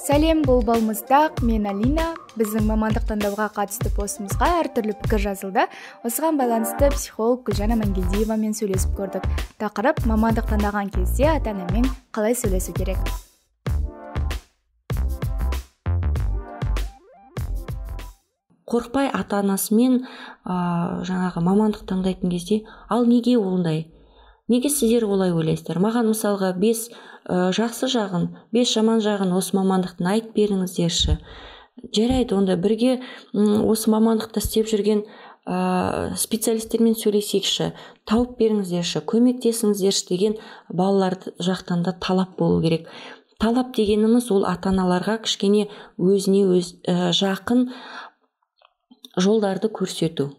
Сәлем, бұл Балмұздақ, мен Алина. Біздің мамандық таңдауға қатысты постымызға әртүрлі пікір жазылды. Осыған байланысты психолог Гүлжан Амангелдиевамен сөйлесіп көрдік. Тақырып: мамандық таңдаған кезде ата-анамен қалай сөйлесу керек? Қорықпай ата-анасымен жаңағы мамандық таңдайтын кезде, ал неге ондай? Неге сіздер олай ойлайсыздар? Маған мысалға 5 жақсы жағын, 5 жаман жағын осы мамандықтың айтып беріңіздерші. Жарайды, онда бірге осы мамандықта істеп жүрген специалистермен сөйлесейікші, тауып беріңіздерші, көмектесіңіздерші деген балалар жақтан да талап болу керек. Талап дегеніміз ол ата-аналарға кішкене өзіне өз жақын жолдарды көрсету.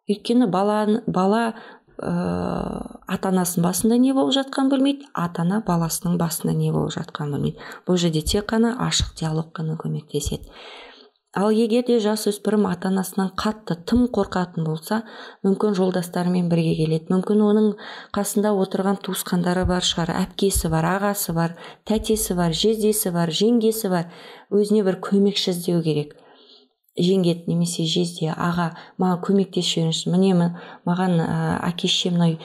Өйткені бала ата-анасының басында не болып жатқанын білмейді, ата-ана баласының басында не болып жатқанын білмейді. Бұл жерде тек қана ашық диалог қана көмектеседі. Ал егер де жасөспірім ата-анасынан қатты тым қорқатын болса, мүмкін жолдастарымен бірге келеді, мүмкін оның қасында отырған туысқандары бар шығар, әпкесі бар, ағасы бар, тәтесі бар, жездесі бар, жеңгесі бар, өзіне бір көмекші іздеу керек. Жеңге немесе жезде, аға, маған көмектесіп жіберіңізші, міне маған әке шешем мынау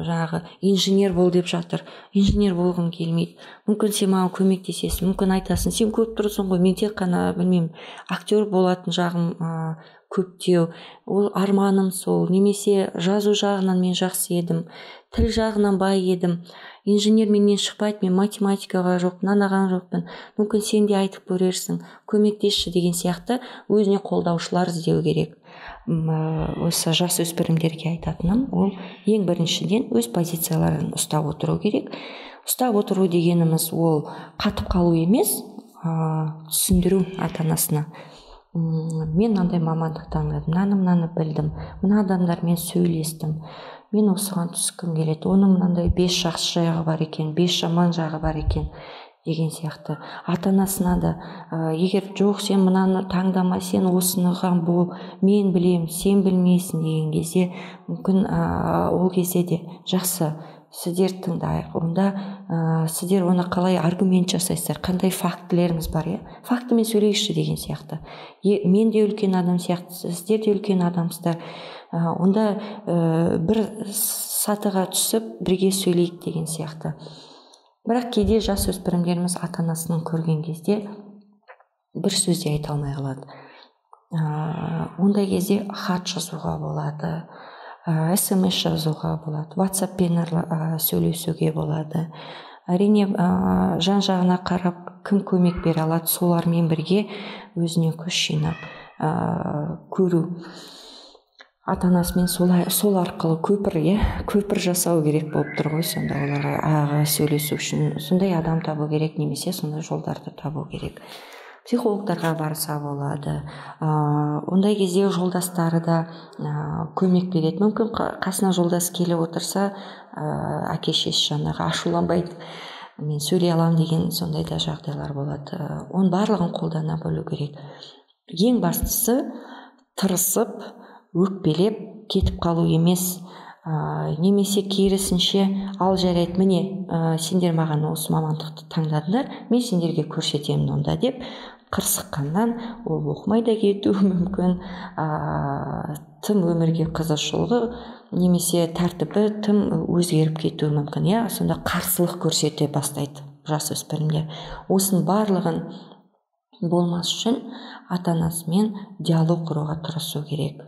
жаңағы инженер бол деп жатыр, инженер болғым келмейді, мүмкін сен маған көмектесесің, мүмкін айтасың, сен көріп тұрсың ғой, мен тек қана білмеймін, актер болатын жағым көптеу, ол арманым сол, немесе жазу жағынан мен жақсы едім, тіл жағынан бай едім, инженер менен шықпайды, мен математикаға жоқпын, анаған жоқпын, мүмкін сен де айтып көрерсің, көмектесші деген сияқты өзіне қолдаушылар іздеу керек. Осы жасөспірімдерге айтатыным, ол ең біріншіден өз позицияларын ұстап отыру керек. Ұстап отыру дегеніміз ол қатып қалу емес, түсіндіру ата-анасына. Мен мынандай мамандық таңдадым, мынаны білдім, мына адамдармен сөйлестім, мен осыған түскім келеді, оның мынандай 5 жақсы жағы бар екен, 5 жаман жағы бар екен деген сияқты. Ата-анасына да, егер жоқ, сен мынаны таңдама, сен осыныған бол, мен білем, сен білмейсің деген кезде, мүмкін ол кезде де жақсы, сіздер тыңдайық, онда сіздер оны қалай аргумент жасайсыздар, қандай фактілеріңіз бар, иә? Фактімен сөйлейікші деген сияқты. Мен де үлкен адам сияқты, сіздер де үлкен адамсыздар. Онда бір сатыға түсіп, бірге сөйлейік деген сияқты. Бірақ кейде жасөспірімдеріміз ата-анасының көрген кезде бір сөз де айта алмай қалады. Ондай кезде хат жазуға болады, СМС жазуға болады, WhatsApp-пен сөйлесуге болады. Әрине, жан-жағына қарап, кім көмек бере алады, солармен бірге өзіне күш жинап көру. Ата-анасымен сол арқылы көпір, көпір жасау керек болып тұр ғой, сонда оларға сөйлесу үшін сондай адам табу керек, немесе сондай жолдарды табу керек. Психологтарға барса болады. Ондай кезде жолдастары да көмек береді. Мүмкін қасына жолдас келіп отырса, әке шешесі жаңағы ашуланбайды, мен сөйлей аламын деген сондай да жағдайлар болады. Оның барлығын қолдана білу керек. Ең бастысы тырысып, өкпелеп кетіп қалу емес, немесе керісінше, ал жарайды, міне, сендер маған осы мамандықты таңдадыңдар, мен сендерге көрсетемін онда деп қырсыққаннан ол оқымай да кетуі мүмкін, тым өмірге қызығушылығы немесе тәртібі тым өзгеріп кетуі мүмкін, иә? Сонда қарсылық көрсете бастайды жасөспірімдер. Осының барлығын болмас үшін ата-анасымен диалог құруға тырысу керек.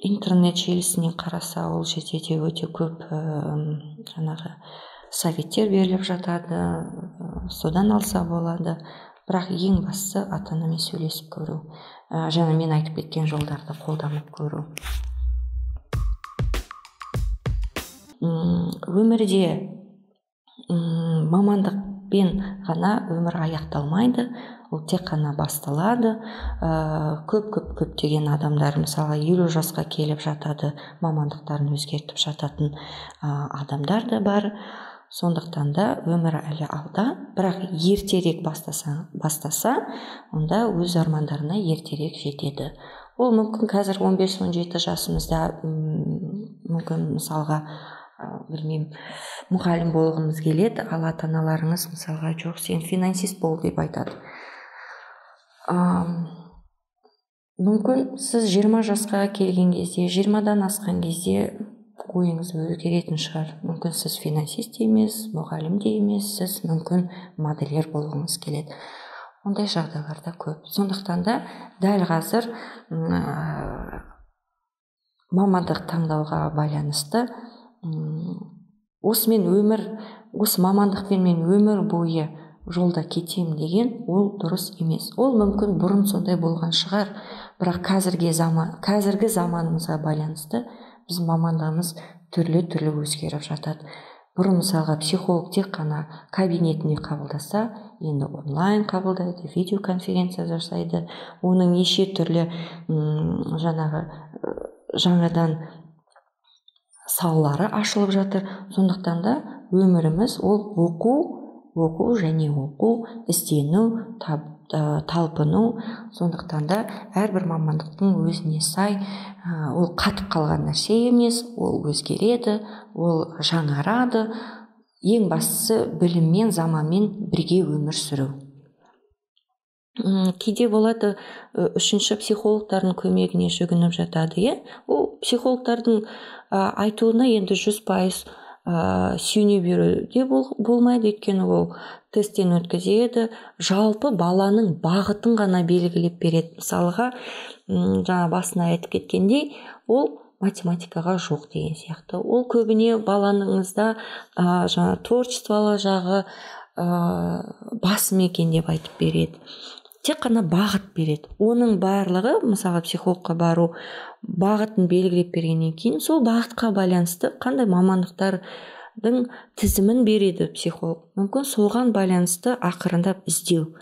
Интернет желісінен қараса, ол жерде де өте көп жаңағы советтер беріліп жатады, содан алса болады. Бірақ ең бастысы ата-анамен сөйлесіп көру, жаңа мен айтып кеткен жолдарды қолданып көру. Өмірде мамандықпен ғана өмір аяқталмайды, ол тек қана басталады. Көп-көп көптеген адамдар, мысалға, 50 жасқа келіп жатады, мамандықтарын өзгертіп жататын адамдар да бар. Сондықтан да өмір әлі алда, бірақ ертерек бастаса, онда өз армандарына ертерек жетеді. Ол мүмкін қазір 15-17 жасымызда, мүмкін мысалға білмеймін, мұғалім болғыңыз келеді, ал ата-аналарыңыз мысалға жоқ, сен финансист бол деп айтады. Мүмкін сіз 20 жасқа келген кезде, 20-дан асқан кезде ойыңыз өзгеретін шығар. Мүмкін сіз финансист те емес, мұғалім де емес, сіз мүмкін модельер болғыңыз келеді. Ондай жағдайларда көп. Сондықтан да дәл қазір мамандық таңдауға байланысты осымен өмір, осы мамандықпен мен өмір бойы жолда кетем деген ол дұрыс емес. Ол мүмкін бұрын сондай болған шығар, бірақ қазіргі заманымызға байланысты біздің мамандығымыз түрлі-түрлі өзгеріп жатады. Бұрын мысалға психолог тек қана кабинетіне қабылдаса, енді онлайн қабылдайды, видеоконференция жасайды. Оның неше түрлі жаңағы жаңадан салалары ашылып жатыр. Сондықтан да өміріміз ол оқу, оқу және оқу, іздену, талпыну. Сондықтан да әрбір мамандықтың өзіне сай, ол қатып қалған нәрсе емес, ол өзгереді, ол жаңарады. Ең бастысы біліммен, заманмен бірге өмір сүру. Кейде болады үшінші психологтардың көмегіне жүгініп жатады, иә? Ол психологтардың айтуына енді 100% сүйене беру де болмайды, өйткені ол тесттен өткізеді, жалпы баланың бағытын ғана белгілеп береді. Мысалға, жаңа басында айтып кеткендей, ол математикаға жоқ деген сияқты. Ол көбіне баланыңызда жаңа творчестволы жағы басым екен деп айтып береді. Тек қана бағыт береді. Оның барлығы, мысалға, психологқа бару бағытын белгілеп бергеннен кейін сол бағытқа байланысты қандай мамандықтардың тізімін береді психолог. Мүмкін соған байланысты ақырындап іздеу.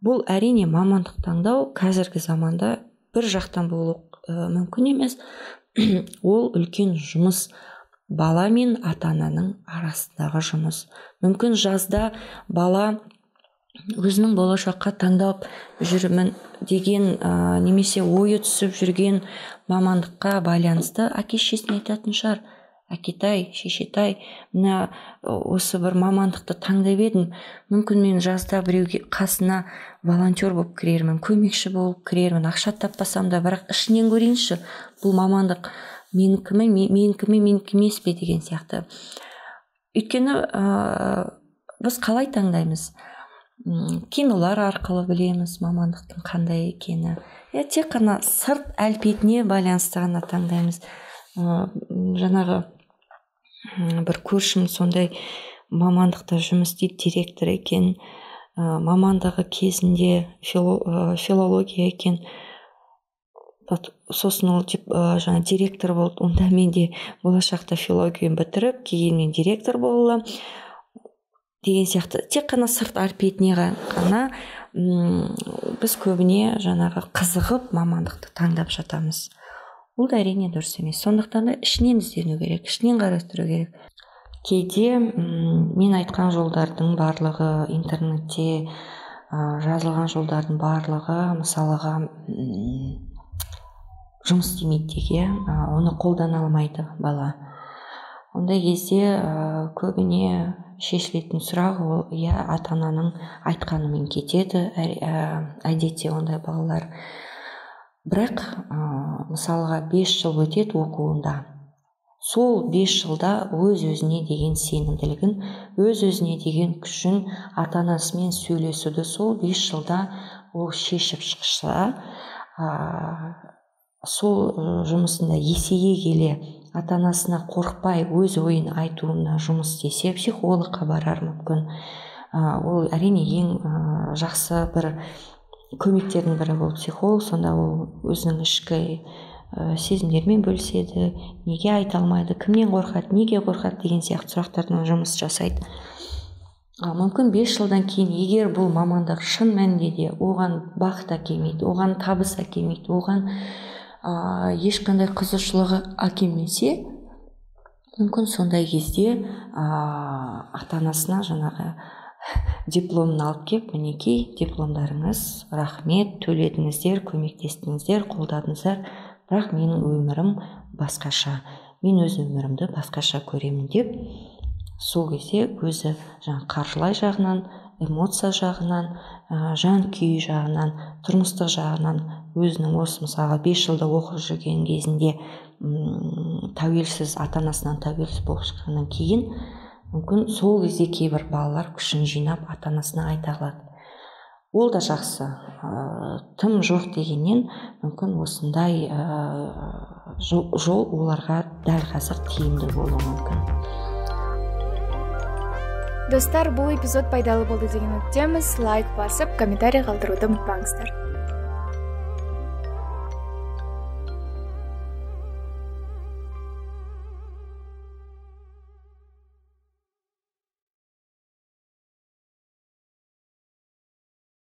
Бұл әрине мамандық таңдау қазіргі заманда бір жақтан болу мүмкін емес. Ол үлкен жұмыс, бала мен ата-ананың арасындағы жұмыс. Мүмкін жазда бала өзінің болашаққа таңдап жүрмін деген немесе ойы түсіп жүрген мамандыққа байланысты әке шешесіне айтатын шығар. Әкетай, шешетай, мына осы бір мамандықты таңдап едім, мүмкін мен жазда біреуге қасына волонтер болып кірермін, көмекші болып кірермін, ақша таппасам да, бірақ ішінен көрейінші, бұл мамандық менікі ме, менікі емес пе деген сияқты. Өйткені біз қалай таңдаймыз? Кинолар арқылы білеміз мамандықтың қандай екені. Тек қана сырт әлпетіне байланысты ғана таңдаймыз. Жаңағы бір көршім сондай мамандықта жұмыс істейді, директор екен, мамандығы кезінде филология екен, сосын ол жаңа директор болды. Онда мен де болашақта филологияны бітіріп, кейін мен директор бола аламын деген сияқты. Тек қана сырт әлпетіне ғана біз көбіне жаңағы қызығып мамандықты таңдап жатамыз. Ол да әрине дұрыс емес. Сондықтан да ішінен іздену керек, ішінен қарастыру керек. Кейде мен айтқан жолдардың барлығы, интернетте жазылған жолдардың барлығы мысалға жұмыс істемейді деге, оны қолдана алмайды бала. Ондай кезде көбіне шешілетін сұрақ ол, иә, ата-ананың айтқанымен кетеді әдетте ондай балалар. Бірақ мысалға 5 жыл өтеді оқуында. Сол 5 жылда өз-өзіне деген сенімділігін, өз-өзіне деген күшін, ата-анасымен сөйлесуді сол 5 жылда ол шешіп шықса, сол жұмысында есейе келе ата-анасына қорықпай өз ойын айтуына жұмыс істесе, психологқа барар мүмкін. Ол әрине ең жақсы бір көмектердің бірі ол психолог. Сонда ол өзінің ішкі сезімдерімен бөліседі, неге айта алмайды, кімнен қорқады, неге қорқады деген сияқты сұрақтардан жұмыс жасайды. Мүмкін 5 жылдан кейін, егер бұл мамандық шын мәнінде де оған бақыт әкелмейді, оған табыс әкелмейді, оған ешқандай қызығушылығы әкелмесе, мүмкін сондай кезде ата-анасына жаңағы дипломын алып кеп, мінекей дипломдарыңыз, рахмет, төледіңіздер, көмектестіңіздер, қолдадыңыздар, бірақ менің өмірім басқаша, мен өз өмірімді басқаша көремін деп, сол кезде өзі жаңа қаржылай жағынан, эмоция жағынан, жан күйі жағынан, тұрмыстық жағынан өзінің осы мысалға 5 жылда оқып жүрген кезінде тәуелсіз, ата-анасынан тәуелсіз болып шыққаннан кейін, мүмкін сол кезде кейбір балалар күшін жинап ата-анасына айта алады. Ол да жақсы. Тым жоқ дегеннен мүмкін осындай жол оларға дәл қазір тиімді болуы мүмкін. Достар, бұл эпизод пайдалы болды деген үміттеміз. Лайк басып, комментарий қалдыруды ұмытпаңыздар.